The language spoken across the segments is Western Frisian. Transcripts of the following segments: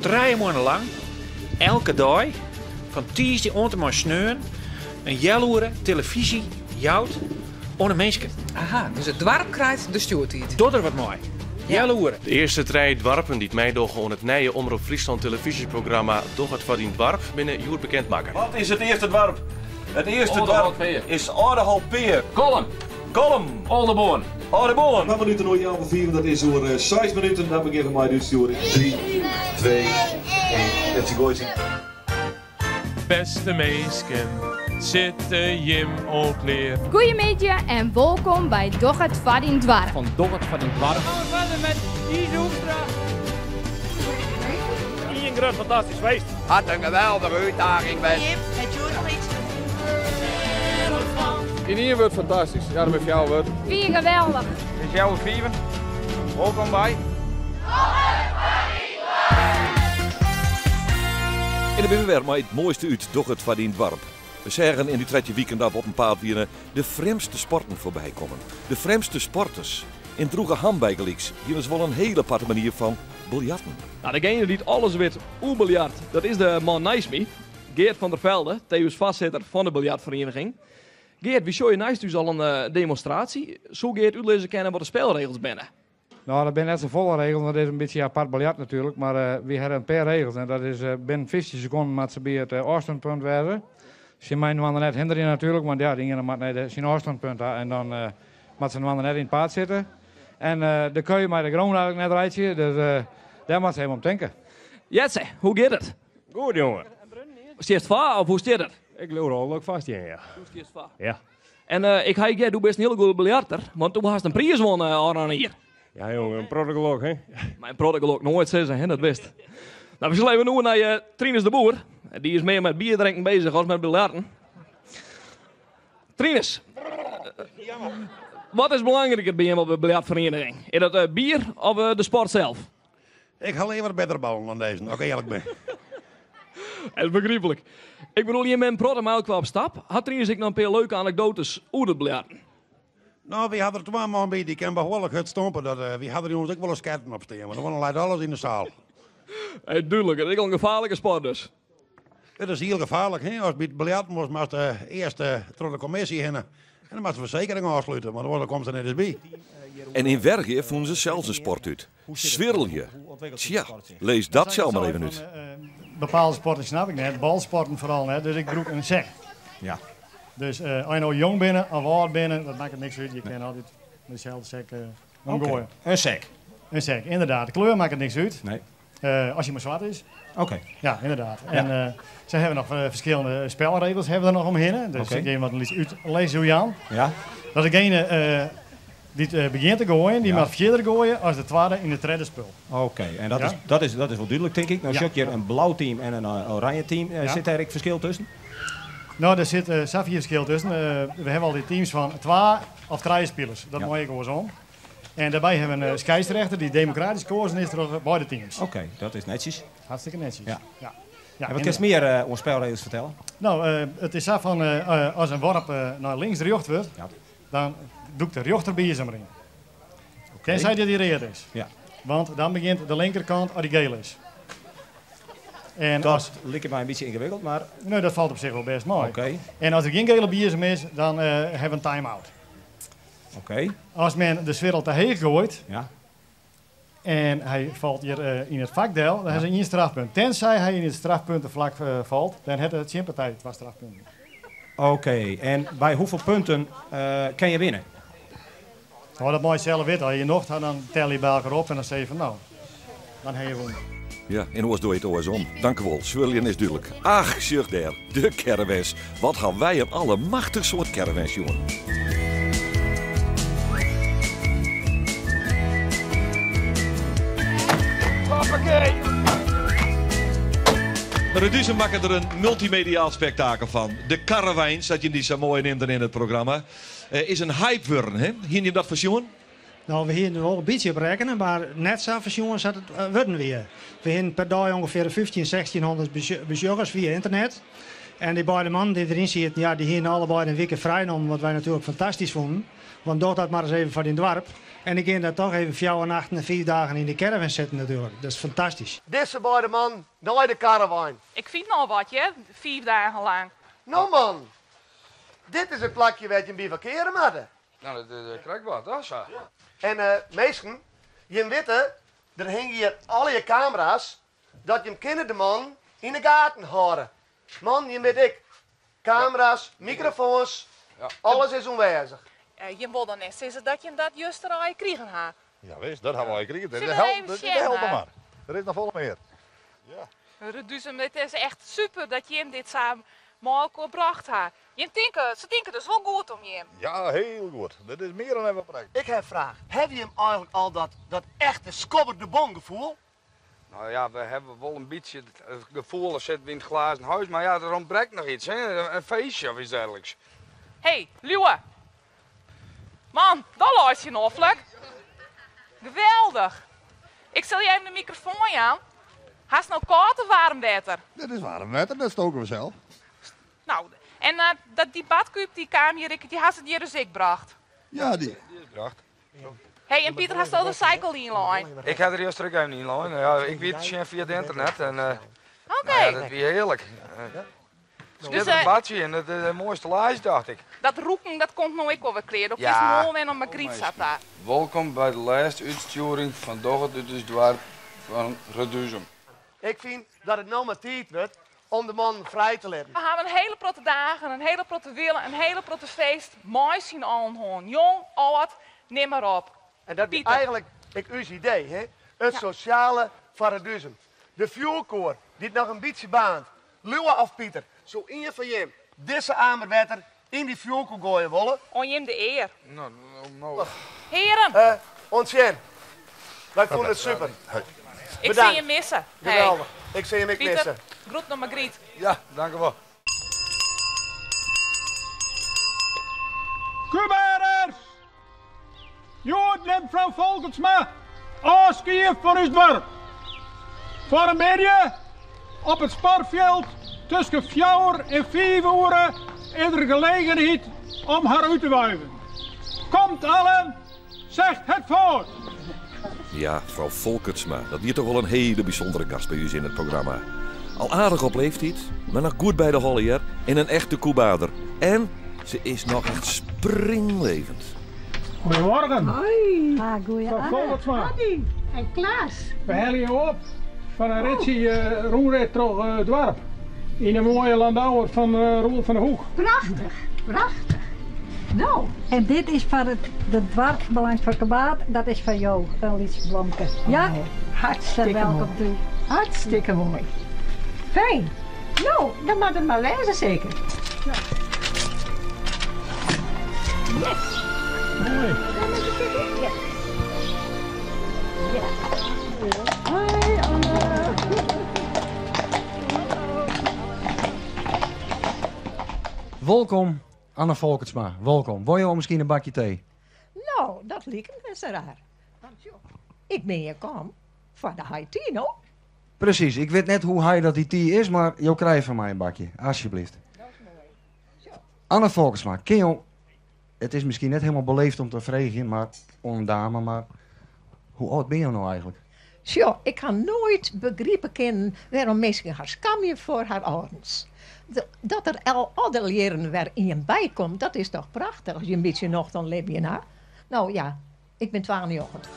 Trije moanne lang, elke dei, fan tiisdei oant en mei sneon, in healoere telefyzje jout oan de minsken. Aha, dus it doarp krijt de stjoertiid. Doch der wat mei. Healoere. De earste trije doarpen dy't meidogge oan it nije Omrop Fryslân telefyzjeprogramma Doch it foar dyn doarp binne hjoed bekend makke. Wat is it earste doarp? It earste doarp is Aldeholtpea. Kollum. Kollum. Aldeboarn. Aldeboarn. Twa minuten oer healwei fiven, dat is oer seis minuten. Dan begjinne we mei de útstjoering. Drie, twee, één. FC Goaitsen. Bêste minsken, sitte jim al klear? Goeiemiddei en wolkom by Doch it foar dyn doarp. Fan Doch it foar dyn doarp. Dan gaan we verder met Ize Hoekstra. Ien grut fantastysk feest. Hat in geweldige útdaging west. Jim, het Joer noch iets? Yn ien wurd fantastysk. Ja, dat binne fjouwer wurden. Wie geweldich. It is healwei fiven. Wolkom by. Doch it foar dyn doarp! En dan binne we wer mei it moaiste út Doch it foar dyn doarp. We seagen yn dy 13 wiken dat we op 'en paad wiene de frjemdste sporten foarby kommen. De frjemdste sporters. In Droegeham bygelyks hiene se wol in hiele aparte manier fan biljarten. Nou, degene dy't alles wit oer biljart, dat is de man neist my, Geert van der Velde, tevens foarsitter fan de biljartferieniging. Geert, wy sjogge neist ús al in demonstraasje. Soe Geert útlizze kinne wat de spelregels binne? Nou, dat binne net safolle regels, want it is in bytsje apart biljart natuerlik. Mar wy hawwe in pear regels en dat is binnen 15 sekonden moat se by it ôfstânpunt wêze. Se meie inoar net hinderje natuerlik, want ja, de iene moat nei syn ôfstânpunt ta en dan moat se inoar net yn it paad sitte. En de keu mei de grûn eigentlik net reitsje, dus dêr moat se even om tinke. Jetze, hoe giet it? Goed, jonge. Stiest foar of hoe stiet it? Ik leau al dat ik foar stean, ja. Do stiest foar? Ja. En ik ha heard, do bist in hiele goede biljarter, want do hast in priis wûn ôfrûne jier. Ja, jonge, in protte gelok, hè? Mei in protte gelok noait sizze, hè, dat wist. Nou, we sille even oer nei Trinus de Boer. Dy is mear mei bier drinken bezich as mei biljarten. Trinus, wat is belangriker by jim op de biljartferieniging? Is dat bier of de sport sels? Ik ha leaver bitterballen dan dizze, as ik earlik bin. Dat is begryplik. Ik bedoel, jim binne in protte mei elkoar op stap. Hat Trinus ek noch in pear leuke anekdoates oer it biljarten? No, wy hawwe der twa man by, dy kinne behoarlik hurd stompe. Dat, wy hawwe der jûns ek wol ris sketten op stean, want dan leit alles yn de saal. Hey, dúdlik, it is ek al in gefaarlike sport dus. It is hiel gefaarlik, hè? Ast by it biljarten wolst, moatst earst troch de kommisje hinne. En dan moatst de fersekering ôfslute, want oars dan komst der net ris by. En yn Wergea fûnen se sels in sport út. Swirlje. Tsja, lês dat sels mar even út. Bepaalde sporten snap ik net, balsporten foaral net, dus ik brûk in sek. Ja. Dus as je no jong binne of âld binne, dat makket niks út, je kinne altyd mei deselde sek omgoaie. In sek? In sek, inderdaad. De kleur makket niks út. Nee. As hy mar swart is. Oké. Ja, inderdaad. En se hawwe noch ferskillende spelregels hawwe der noch omhinne. Dus ik gean wat in lyts útlis oer jaan. Ja. Dat degene dy't begjint te goaien, dy moat fierder goaie as de twadde yn it tredde spul. Oké, en dat is, dat is, dat is wol dúdlik tink ik. No sjoch ik hjir in blau team en in oranje team. Sit dêr ek ferskil tusken? No, der sit safier ferskil tusken. We hawwe altyd teams fan twa of trije spilers. Dat mei ek oarsom. En dêrby hawwe we in skeidsrjochter dy't demokratysk koazen is troch beide teams. Oké, dat is netsjes. Hartstikke netsjes. Ja. Ja. Ja, en wat kinst mear oan spelregels fertelle? No, it is sa fan as in worp nei links rjocht wurdt, dan dûkt de rjochterbiezem deryn. Tenzij dat dy read is. Ja. Want dan begjint de linkerkant as dy geel is. En dat as, liket my in bytsje yngewikkeld, mar... Nee, dat falt op sich wol bêst mei. Oké. En as der gjin gele biezem is, dan hawwe we in time-out. Oké. As men de swirrel te heech goait Ja. en hy falt hjir yn it fak del, dan ha se ien strafpunt. Tenzij hy yn it strafpunteflak falt, dan hat de tsjinpartij twa strafpunten. Oké, en by hoefolle punten kin je winne? No, dat mei je sels witte. As je nocht ha, dan telle je by elkoar op en dan sizze je fan no, dan ha je wûn. Ja, en oars doe je it oarsom. Dankewol, swirljen is dúdlik. Ach, sjoch dêr, de caravans. Wat ha wy in allemachtich soad caravans sjoen. Hoppakee! Reduzum makket der in multimediaal spektakel fan. De caravan, sa't jim dy sa moai neamden yn it programma, is in hype wurden. Hiene jim dat foarsjoen? No, we hiene der wol in bytsje op rekkene, mar net sa foarsjoen sa't it wurden wie. We hiene per dei ûngefear 15, 1600 besjoggers fia ynternet. En dy beide mannen dy't deryn sieten, ja, dy hiene allebeide in wike frijnommen, wat wy natuerlik fantastysk fûnen. Want doch dat mar ris even foar dyn doarp. En ik gean dêr toch even fjouwer nachten en fiif dagen yn de caravan sitten natuerlik. Dat is fantastysk. Dizze beide mannen nei de karrewein. Ik fyn al wat, hear, fiif dagen lang. No man, dit is it plakje wêr't jim bivakkeare moatte. No, dat is krekt wat, hè, sa. En minsken, jim witte, der hingje hjir allegear kamera's, dat jim kinne de mannen yn de gaten hâlde. Mannen, jim witte ek, kamera's, mikrofoans, alles is oanwêzich. Jim wol dan net sizze dat jim dat juster al krigen ha? Jawis, dat ha we al krigen. Sille we even sjen? De helte mar. Der is noch folle mear. Reduzum, it is echt super dat jim dit sa mei elkoar brocht ha. Jim tinke, se tinke dus wol goed om jim. Ja, hiel goed. Dat is mear dan even prekt. Ik ha in fraach. Hawwe jim eigenlik al dat, dat echte skobber de bon gefoel? Nou ja, we hawwe wol in bytsje it gefoel as sitte we yn it glazen huis, mar ja, der ûntbrekt noch iets, hè? In feestje of iets dergelijks. Hé, Liuwe. Man, dat leist je noflik. Geweldich. Ik sil je even de mikrofoan jaan. Hast no kâld of waarm wetter? Dit is waarm wetter, dat stoke we sels. Nou, en eh, dat dy badkúp dy kaam hjir, dy hast it hjir dus ek brocht. Ja, dy. Dy is brocht. Hé, en Pieter, hast al de cycle ynlein? Ik ha der juster ek even ynlein. Ja, ik wie te sjen fia it ynternet en eh, Oké. nou ja, dat wie hearlik. Dus, Dus, een badje en het, de mooiste laas, dacht ik. Dat rûken, dat komt no ek wol wer klear. Do Ja. kinst moai wer om Margriet sa ta. Wolkom by de lêste útstjoering fan Doch It Ut Us Doarp fan Reduzum. Ik fyn dat it no mar tiid wurdt om de mannen frij te litten. We hawwe in hiele protte dagen, in hiele protte wille, in hiele protte feest mei syn allen hân. Jong, âld, nim mar op. En dat wie Pieter. eigenlik ek ús idee, hè? It sosjale foar Reduzum. De fjoerkoar dy't noch in bytsje baarnt. Liuwe of Pieter, soe ien fan jim dizze amer wetter yn dy fjoerkoar goaie wolle? Oan jim de ear. No, no, no. Hearen! Eh, oant sjen. Wy fûnen it super. Ik Bedankt. sil jim misse. Hey. Geweldich. Ik sil jim ek Pieter, misse. groet nei Margriet. Ja, dankjewol. Kubaarders! Hjoed nimt frou Folkertsma ôfskie fan ús doarp. Foar in middei op it sportfjild tusken fjouwer en fiif oere is der gelegenheid om har út te wuiven. Komt allen, zegt het voort! Ja, frou Folkertsma, dat wie toch wol in hiele bysûndere gast by ús yn it programma. Al aardich op leeftiid, mar noch goed by de holle hear. En in echte Kûbaarder. En se is noch echt springlevend. Goedemorgen. Hoi. Ah, goeie Frou Anne. Folkertsma. Hanny en Klaas. We helje je op foar in ritsje, eh, rûnrit troch eh, it doarp. Yn de moaie Landauer fan eh, Roel van der Hoek. Prachtich, prachtich. No, en dit is foar it de doarpsbelang fan Kûbaard, dat is foar jo, in lyts blomke. Ja? Oh, hartstikke Welkom moai. toe. Hartstikke moai. Fijn. No, dan moat it mar wêze seker. Yes. Moai. Ja. Ja. Hoi Anne. Wolkom, Anne Folkertsma. Wolkom. Wolle jo miskien in bakje tee? No, dat liket my sa raar. Want joh, ik bin hjir kaam foar de high tea, no? Presys. Ik wit net hoe high dat dy tea is, mar jo krije fan my in bakje. Alsjeblieft. Anne Folkertsma, kin jo... It is miskien net hielendal beleefd om te freegjen, mar oan in dame, mar hoe âld binne jo no eigenlik? Sjoch, ik ha noait begripe kinnen wêrom minsken har skamje foar har âldens. Dat der al alle jierren wer ien by komt, dat is toch prachtich as je in bytsje nocht oan libjen ha. No ja, ik bin 92.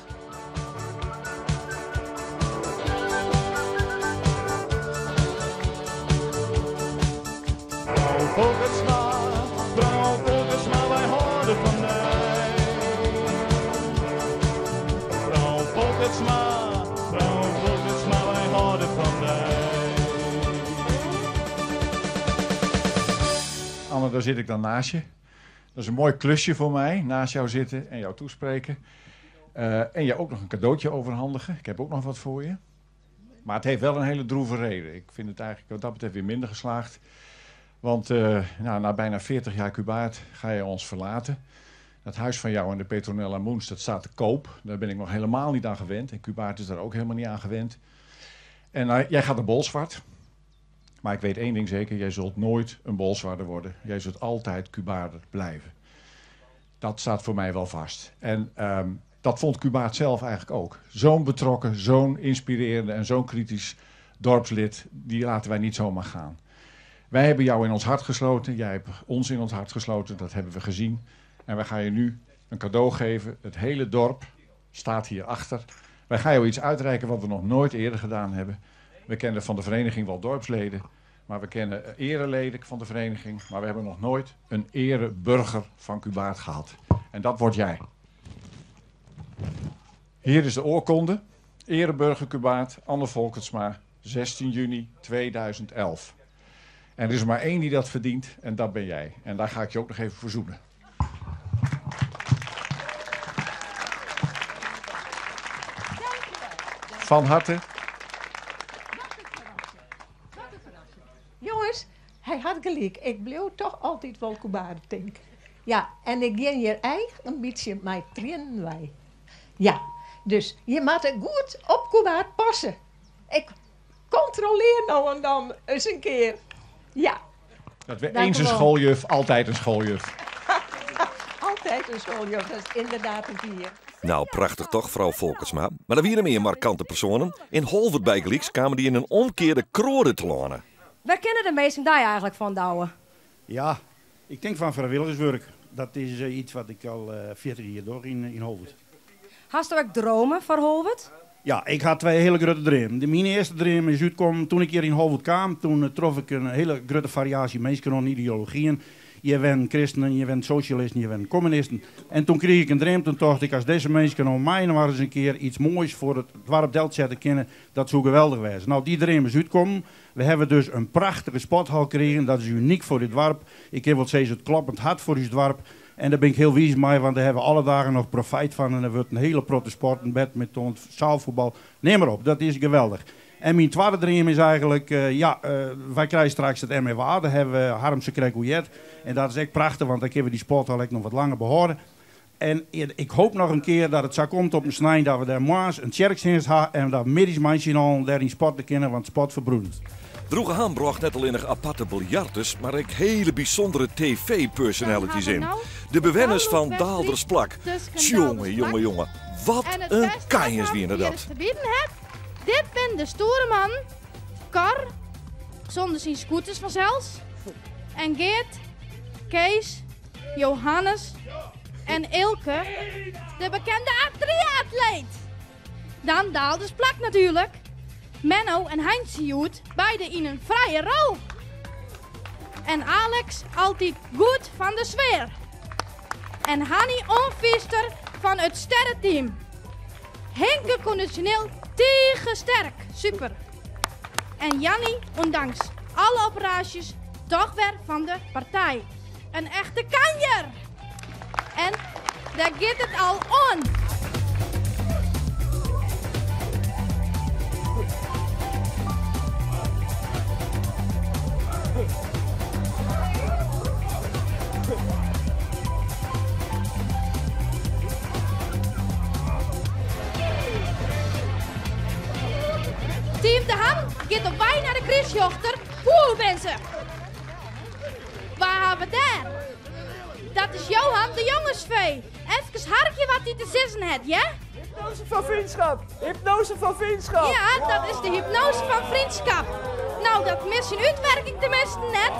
Frou Folkertsma, frou Folkertsma, wy hâlde fan dy. Frou Folkertsma, frou Folkertsma, wy hâlde fan dy. Anne, daar zit ik dan naast je. Dat is een mooi klusje voor mij, naast jou zitten en jou toespreken. En jou ook nog een cadeautje overhandigen. Ik heb ook nog wat voor je. Maar het heeft wel een hele droeve reden. Ik vind het eigenlijk wat dat betreft weer minder geslaagd. Want nou, na bijna 40 jaar Kûbaard ga je ons verlaten. Dat huis van jou en de Petronella Moens, dat staat te koop. Daar ben ik nog helemaal niet aan gewend. En Kûbaard is daar ook helemaal niet aan gewend. En jij gaat naar Bolsward. Maar ik weet één ding zeker, jij zult nooit een Bolswarder worden. Jij zult altijd Kûbaarder blijven. Dat staat voor mij wel vast. En ehm, dat vond Kubaard zelf eigenlijk ook. Zo'n betrokken, zo'n inspirerende en zo'n kritisch dorpslid, die laten wij niet zomaar gaan. Wij hebben jou in ons hart gesloten, jij hebt ons in ons hart gesloten, dat hebben we gezien. En wij gaan je nu een cadeau geven. Het hele dorp staat hier achter. Wij gaan jou iets uitreiken wat we nog nooit eerder gedaan hebben. We kennen van de vereniging wel dorpsleden, maar we kennen ereleden van de vereniging. Maar we hebben nog nooit een ereburger van Kubaard gehad. En dat word jij. Hier is de oorkonde. Ereburger Kubaard, Anne Volkertsma, 16 juni 2011. En er is maar één die dat verdient en dat ben jij. En daar ga ik je ook nog even voor zoenen. Van harte. Jongens, hij had gelijk. Ik bleef toch altijd wel Kubaard denken. Ja, en ik ging hier eigen een beetje mijn trainen wij. Ja, dus je moet het goed op Kubaard passen. Ik controleer nou en dan eens een keer. Ja. Dat we Dank eens u een wel. schooljuf, altijd een schooljuf. Altijd een schooljuf, dat is inderdaad een vier. Nou, prachtig toch, frou Folkertsma. Mar der wiene mear markante persoanen. Yn Holwert bygelyks kamen dy yn in omkearde kroade telâne. Wêr kinne de minsken dy eigenlik fan, Douwe? Ja, ik tink fan frijwilligerswurk. Dat is eh, iets wat ik al 40 jier doch yn Holwert. Hasto ek dreamen foar Holwert? Ja, ik ha twa hiele grutte dreamen. De, myn earste dream is útkommen doe't ik hjir yn Holwert kaam. Doe eh, trof ik in hiele grutte fariaasje minsken en ideologyen. Hjir wennen kristenen, hjir wennen sosjalisten, hjir wennen kommunisten. En doe krige ik in dream, doe tocht ik, as dizze minsken no mei-inoar ris in kear iets moais foar it doarp delsette kinne, dat soe geweldich wêze. No, dy dream is útkommen. We hawwe dus in prachtige sporthal krigen. Dat is unyk foar dit doarp. Ik kin wol sizze, it kloppend hart foar ús doarp. En dêr bin ik hiel wiis mei, want dêr hawwe we alle dagen noch profyt fan. En der wurdt in hiele protte sporten, badminton, sealfuotbal, neam mar op. Dat is geweldich. En myn twadde dream is eigenlik, eh, ja, eh, wy krije straks it MFA, dêr hawwe we Harmse krekt oer heard. En dat is ek prachtich, want dan kinne we dy sporthal ek noch wat langer behâlde. En ik hoopje noch in kear dat it sa komt op in snein dat we dêr moarns in tsjerktsjinst hawwe en dat we middeis mei syn allen dêryn sporte kinne, want sport ferbroederet. Droegeham brocht net allinnich aparte biljarters, mar ek hiele bysûndere TV-personalities yn. De bewenners fan Daaldersplak. Tsjonge, jonge, jonge, wat in kanjers wiene dat. te bieden hat. Dit binne de stoere man, Kar, sûnder syn scooters fansels, en Geert, Kees, Johannes en Eelke, de bekende triatleet. Dan Daaldersplak natuerlik. Menno en Heinz hjoed, beide yn in frije rol. En Alex altyd goed fan de sfear. En Hanny oanfierster fan it sterreteam. Hinke kondisjoneel tige sterk, super. En Janny, ûndanks alle operaasjes, dochs wer fan de partij. In echte kanjer! En dêr giet it al oan. Team de Ham giet op wei nei de krúsrjochter. Hoe binne se? Wa hawwe we dêr? Dat is Johan de Jongesvee. Efkes harkje wat hy te sizzen hat, ja? Hypnose fan vriendschap! Hypnose fan vriendschap! Ja, dat is de hypnose fan vriendschap. No, dat mist syn útwurking teminsten net.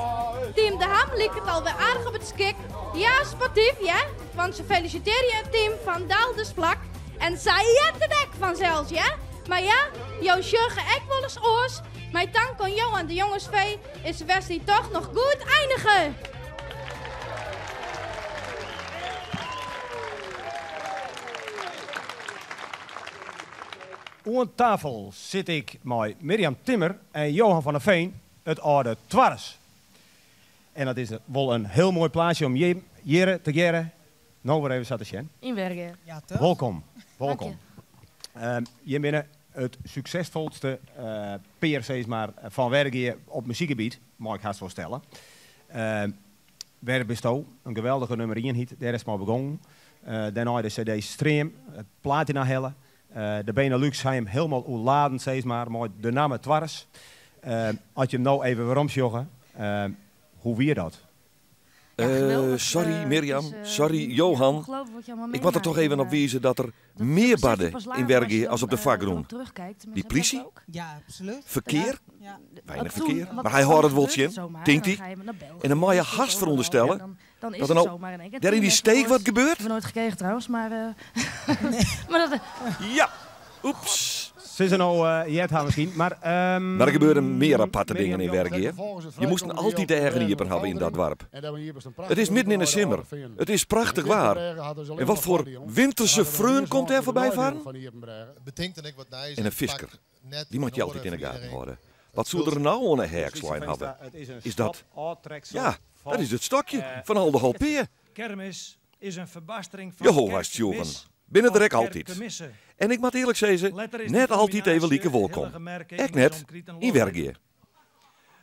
Team de Ham liket alwer aardich op it skik. Ja, sportyf, ja. Want se felisitearje it team fan Daaldersplak. En sy heart it ek fansels, ja. Mar ja, jo sjogge ek wolris oars. Mei tank oan Johan de Jongesvee is de wedstriid dochs noch goed einige. Oan tafel sit ik mei Mirjam Timmer en Johan van der Veen, it âlde Twarres. En dat is wol in hiel moai plaatsje om hjir tegearre no wer even sa te sjen. Yn Wergea. Ja, toch? Wolkom. Wolkom. Jim binne it suksesfolste pear sis mar, fan Wergea op muzykgebiet, mei ik hast wol stelle. Wêr bisto? In geweldige nûmer ien hit, dêr is it mei begûn. Dêrnei de CD Stream, it platina helle. De Benelux ha him hielendal oerladen, sis mar, mei de namme Twarres. As je him no even weromsjogge, hoe wie dat? Sorry Mirjam, sorry Johan. Ik moat der toch even op wize dat der mear barde yn Wergea as op de foargrûn. Dy plysje? Ferkear? Weinich ferkear, mar hy hâldt it wol tsjin, tinkt hy. En dan mei je hast ferûnderstelle dat der no dêr yn dy steech wat gebeurt. Ja, oeps. Se se no heard ha miskien, mar. Mar der gebeurden mear aparte dingen yn Wergea. Je moasten altyd de eagen iepen hawwe yn dat doarp. It is midden yn de simmer, it is prachtich waar. En wat foar winterse freon komt dêr foarby farren? En in fisker, dy moat je altyd yn de gaten hâlde. Wat soe der no oan 'e heak slein hawwe? Is dat. Ja, dat is it stokje fan Aldeholtpea. Kermis is in ferbastering fan Jehova's tsjûgen kerkmis binne der of ek altyd. kerkemisse. En ik moat earlik sizze, Letter is de net altyd even kombinaasje like wolkom. hillige merke Ek yn de net omkriten yn losriden. Wergea.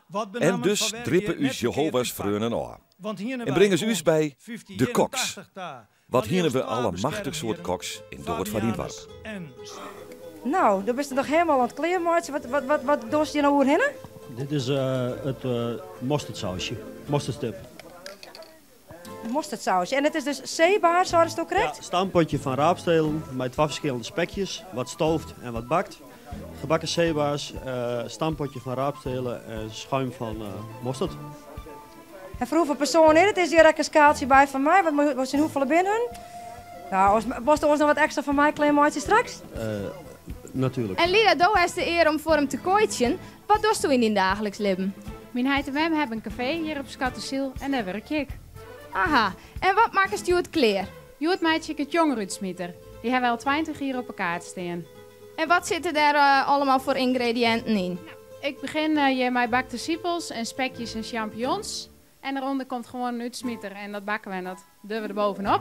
Wat En benammen dus foar Wergea drippe net ús ferkeard Jehova's útpakt. freonen ôf. Want hiene En wy bringe se ús oant by de koks. 1581 ta Wat mar hiene leafst we twa allemachtig soart beskermhearen, koks yn Doch it foar dyn doarp. Fabianus en Nou, do bist der noch helemaal oan it klearmeitsjen. Wat, wat, wat, wat dochst hjir no oerhinne? Dit is it mosterdsausje, mosterdstip. Mosterdsausje. En it is dus seebaars, seidest krekt? Ja, stamppotje fan raapstelen mei twa ferskillende spekjes, wat stoofd en wat bakt. Gebakken seebaars, stamppotje fan raapstelen en schuim fan mosterd. En foar hoefolle persoanen is it? Is hjir ek in skaaltsje by foar my? Wat, wat syn hoefolle binne hun? Nou, wolst oars noch wat ekstra foar my klearmeitsje straks? Natuerlik. En Lida, do hast de ear om foar him te koaitsjen. Wat dochsto yn dyn daaglikse libben? Myn heit en mem hawwe in kafee hjir op Skattersyl en dêr wurkje ik. Aha, en wat makkest hjoed klear? Hjoed meitsje ik it jongerútsmiter. Dy hawwe wy al 20 jier op 'e kaart stean. En wat sitte dêr allegear foar yngrediïnten yn? Ik begjin hjir mei bakte sipels en spekjes en champignons. En derûnder komt gewoan in útsmiter en dat bakke we en dat dogge we der bovenop.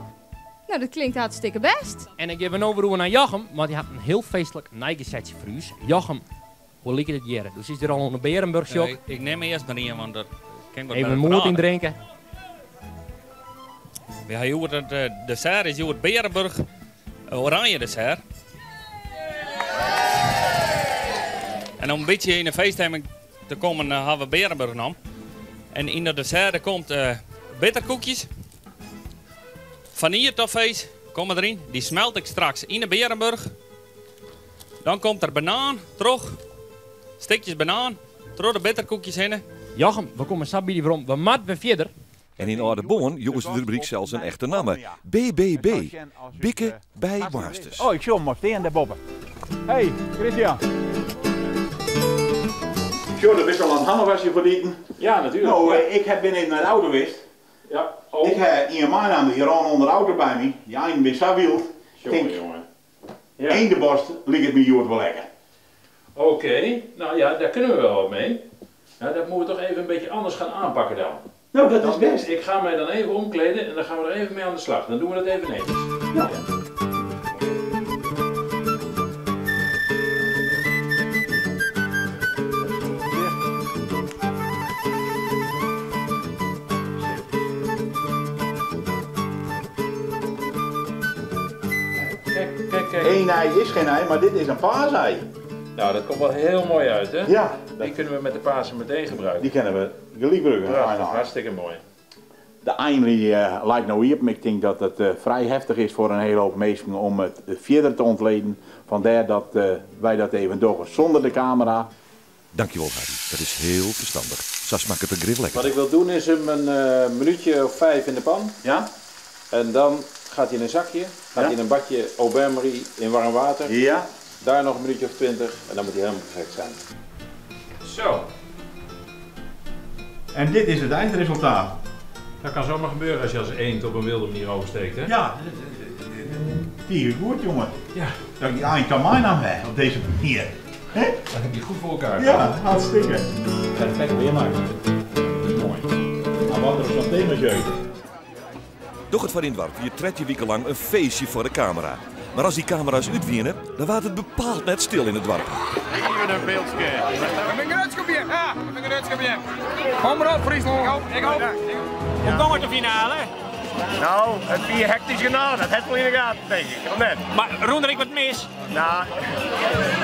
Nou, dat klinkt hartstikke bêst. En ik gean no wer oer nei Jochem, want dy hat in hiel feestlik neigesetsje foar ús. Jochem, hoe liket it hjir? Do sitst hjir al oan de Bearenburch, sjoch. Ik nim earst mar ien, want dat kin ik wat Even better moed praten. yndrinke. We ha hjoed it dessert, is hjoed Bearenburch oranje dessert. En om in bytsje yn de feeststemming te kommen ha we Bearenburch nommen. En yn dat dessert komt bitterkoekjes. Vanilletoffees komme deryn. Dy smelt ik straks yn de Bearenburch. Dan komt der banaan troch. Stikjes banaan troch de bitterkoekjes hinne. Jochem, we komme sa by dy werom. We moatte wer fierder. En yn Aldeboarn joegen se de rubryk sels in echte namme, BBB, Bikke by Boarnsters. Oh, ik sjoch him al stean dêrboppe. Hey, Christian. Sjoch, do bist al oan it hannewasjen foar it iten. Ja, natuerlik. No, ja. ik heb bin even nei de auto west. Ja. Oh. Ik ha ien meinaam hjir oan ûnder de auto by my. Dy einen binne sa wyld. Jonge, Tink, jonge. Ja. Eendeborst liket my hjoed wol lekker. Oké, nou ja, daar kunnen we wel wat mee. Ja, dat moeten we toch even een beetje anders gaan aanpakken dan. Nou, dat is best. Ik ga mij dan even omkleden en dan gaan we er even mee aan de slag. Dan doen we dat even netjes. Ja. Kijk, kijk, kijk. Eén ei is geen ei, maar dit is een paasei. Nou, dat komt wel heel mooi uit, hè? Ja. Die kunnen we met de Pasen meteen gebruiken. Die kennen we gelijk gebruiken. Prachtig, hartstikke mooi. De ein die lijkt nou hier, maar ik denk dat het vrij heftig is voor een hele hoop mensen om het verder te ontleden. Vandaar dat wij dat even doen zonder de camera. Dankjewel, Harry. Dat is heel verstandig. Zo smaakt het er grif lekker. Wat ik wil doen is hem een minuutje of 5 in de pan. Ja. En dan gaat hij in een zakje, gaat Ja. hij in een bakje au bain-marie in warm water. Ja. Daar nog een minuutje of 20 en dan moet hij helemaal perfect zijn. Zo. En dit is het eindresultaat. Dat kan zomaar gebeuren als je als eend op een wilde manier oversteekt, hè? Ja, die is goed, jongen. Ja. Dat ik die eind kan mijn naam hè, op deze manier. Hè? Dat heb je goed voor elkaar. Ja, hartstikke. Perfect weermaken. Mooi. Maar wat er zo'n thema jeugd. Doch it foar dyn doarp wie 13 wike lang in feestje foar de kamera. Mar as dy kamera's útwiene, dan waard it bepaald net stil yn it doarp. Even in beeld. Ik ben grutsk op je. Ja, ik ben grutsk op je. Kom maar op, Friesland. Ik hoop, ik hoop. Hoe komt het de finale? Nou, het wie hectisch genade, dat heeft wel in de gaten, denk ik, of net? Maar rûn der ek wat mis? Nou,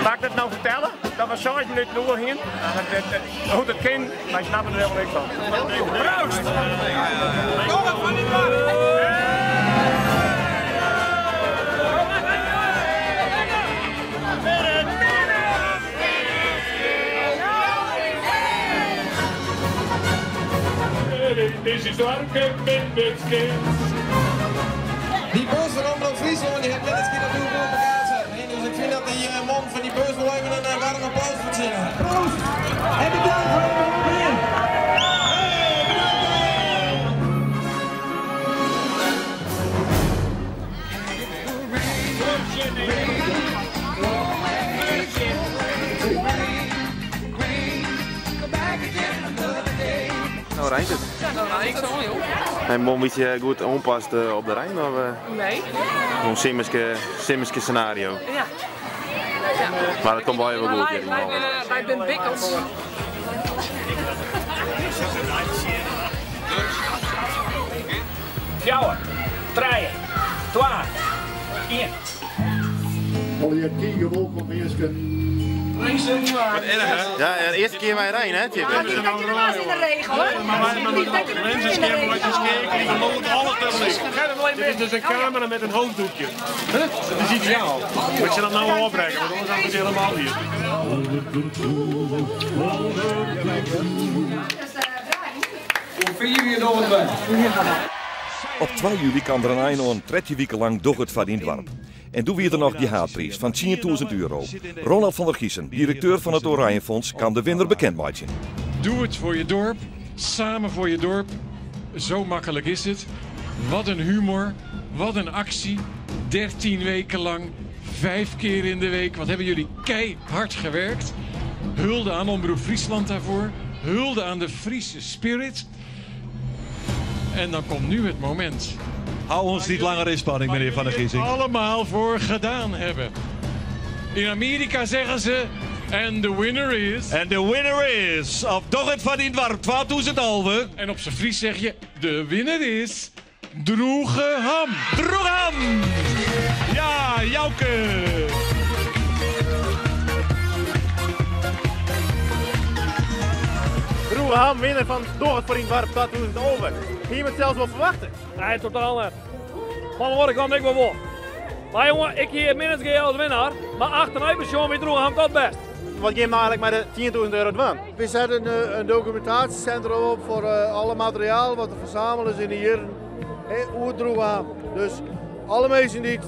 mag ik dat nou vertellen? Dat we 6 minuten doorheen. Hoe dat kan, wij snappen er helemaal niks van. Proost! Dit is Die bus van Omroep Friesland die heeft net eens natuurlijk op elkaar zetten. Dus ik vind dat die man van die bus wel even een warm applaus verdient. Proost! En bedankt voor het begin. Nou, rijdt het. Nou, ik zo, joh. En een beetje goed aanpast op de Rijn? Of, Nee. Zo'n simmerske scenario. Ja. Ja. Maar dat komt wel even goed. Wij zijn bikkels. Fjouwer, 3, 2, 1. Alweer 10 welkom, eerste. Wat erg, hè? Ja, en de eerste keer wij rijden, hè, Tjibbe? Maar niet dat je er was in de regen, hoor. Niet dat je er was in de regen. Dit is dus een camera met een hoofddoekje. Dat is ideaal. Maar ik zal dat nou wel opbrengen, want anders is het helemaal hier. Hoe vier je door het weg? Op 2 juli kan er een eind aan 13 weken lang door het van in het dorp. En toen weer er nog die haatprijs van 10.000 euro. Ronald van der Giessen, directeur van het Oranje Fonds, kan de winnaar bekendmaken. Doe het voor je dorp, samen voor je dorp. Zo makkelijk is het. Wat een humor, wat een actie. 13 weken lang, 5 keer in de week. Wat hebben jullie keihard gewerkt. Hulde aan Omroep Friesland daarvoor. Hulde aan de Friese spirit. En dan komt nu het moment. Hou ons niet langer in spanning, meneer Van der Giesing. Allemaal voor gedaan hebben. In Amerika zeggen ze... And the winner is... And the winner is... Of toch het van in het dorp, 2011. En op zijn Fries zeg je... De winnaar is... Droegeham. Droegeham! Ja, Jouke! Droegeham, winnaar van Door het voor in het dorp 2011. Hier moet zelfs wel verwachten. Nee, totaal niet. Maar morgen kwam ik wel voor. Maar jongen, ik hier minstens als winnaar. Maar achterna persoon wie Droegeham tot best. Wat geef nou eigenlijk maar de 10.000 euro dwaan? We zetten een documentatiecentrum op voor alle materiaal wat er verzameld is in de jaren oer Droegeham. Dus alle mensen die het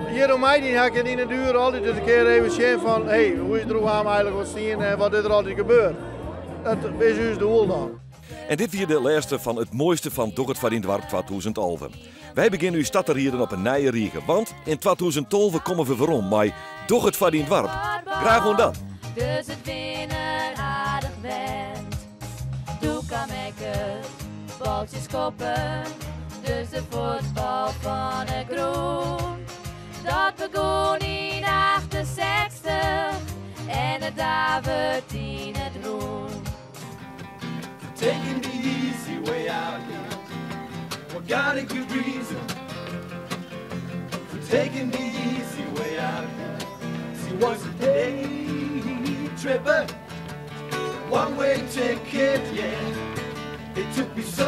hier om mij die hakken in de duur altijd eens een keer even zien van hey, hoe is Droegeham eigenlijk ontstaan en wat is er altijd gebeurd. Dat is dus doel dan. En dit weer de laatste van het mooiste van Door het van in het dorp 2011. Wij beginnen uw stad te rieden op een nieuwe riegen, want in 2012 komen we weerom maar Door het van in het dorp. Graag dan. Dus het winnen aardig werd. Toen kwam ik het baltjes koppen. Dus de voetbal van de groen. Dat begon in 68 en het David in het roen. Taking the easy way out here. Well, got a good reason for taking the easy way out here. She was a day tripper, one way ticket, yeah. It took me so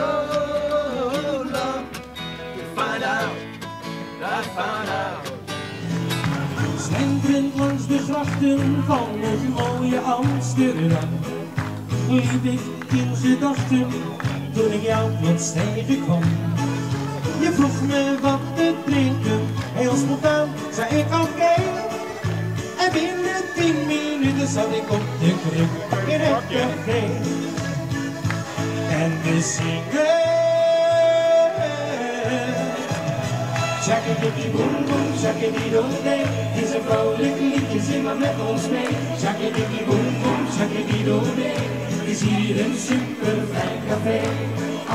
long to find out. I found out. Slenterend langs de grachten van het mooie Amsterdam liep ik in gedachten toen ik jou plots tegenkwam. Je vroeg me wat te drinken, heel spontaan zei ik oké. En binnen 10 minuten zat ik op de kruk in het café. En we zingen. Tjakkadikkie boem boem, tjakkadidoe-dee. Het is een vrolijk liedje, zing maar met ons mee. Tjakkadikkie boem boem, tjakkadidoe-dee. Het is hier een super fijn café.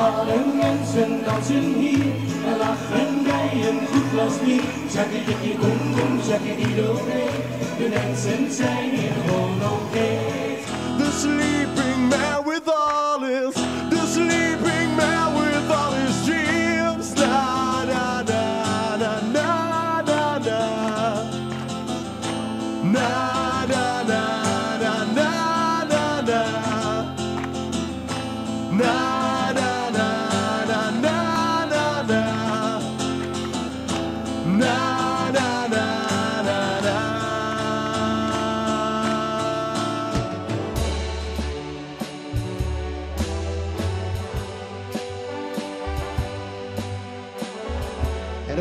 Alle mensen dansen hier en lachen bij een goed glas bier. Tjakkadikkie boem boem, tjakkadidoe-dee. De mensen zijn hier gewoon oké. The sleeping man with all his, the sleeping man with all his dreams.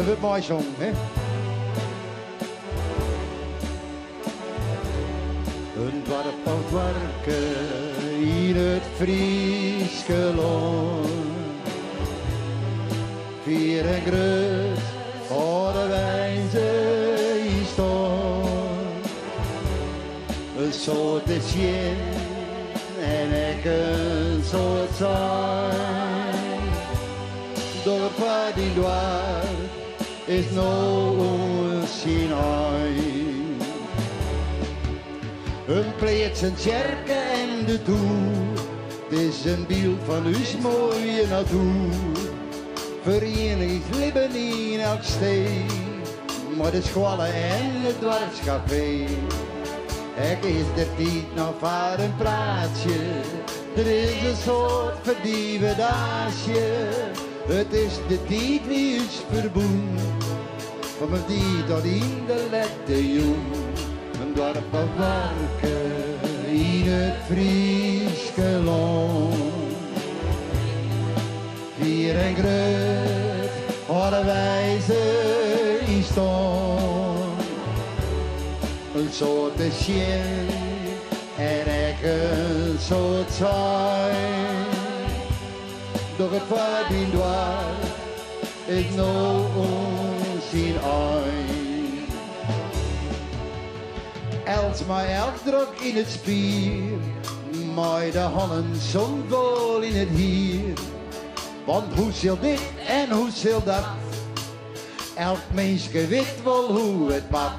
En dan wurdt meisongen, hè? In doarp of doarpke yn it Fryske lân. Fier en grut hâlde wy se yn stân. In soad te sjen en ek in soad sein. Doch it foar dyn doarp is no oan syn ein. In pleats, in tsjerke en de toer, 't is in byld fan ús moaie natoer. Ferieningslibben yn elk stee, mei de skoalle en it doarpskafee. Ek is der tiid noch foar in praatsje, der is in soad ferdivedaasje. It is de tiid dy't ús ferbûn, fan betiid tot yn de lette jûn. In doarp of doarpke yn it Fryske lân. Fier en grut hâlde wy se yn stân. In soad te sjen en ek in soad sein. Doch it foar dyn doarp is no oan syn ein. Elts mei elk drok yn it spier, mei de hannen soms wol yn it hier. Want hoe sil dit en hoe sil dat? Elk minske wit wol hoe it moat.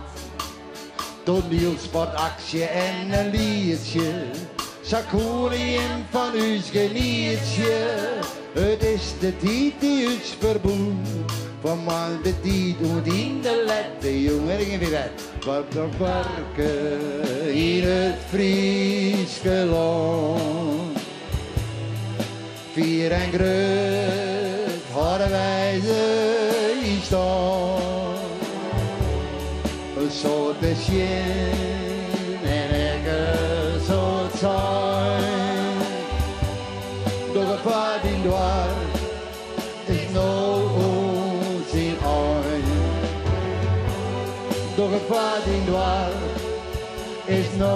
Toaniel, sport, aksje en in lietsje, sa koene jim fan ús genietsje. It is de tiid dy't ús ferbûn, fan moarn betiid oant yn de lette jûn. En ik gean wer doarp of doarpke yn it Fryske lân. Fier en grut hâlde wy se yn stân. In soad te sjen en ek in soad sein. Doch it foar dyn doarp is no oan syn ein. Doch it foar dyn doarp is no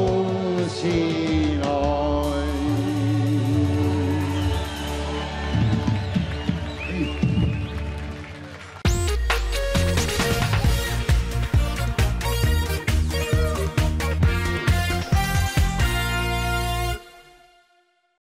oan syn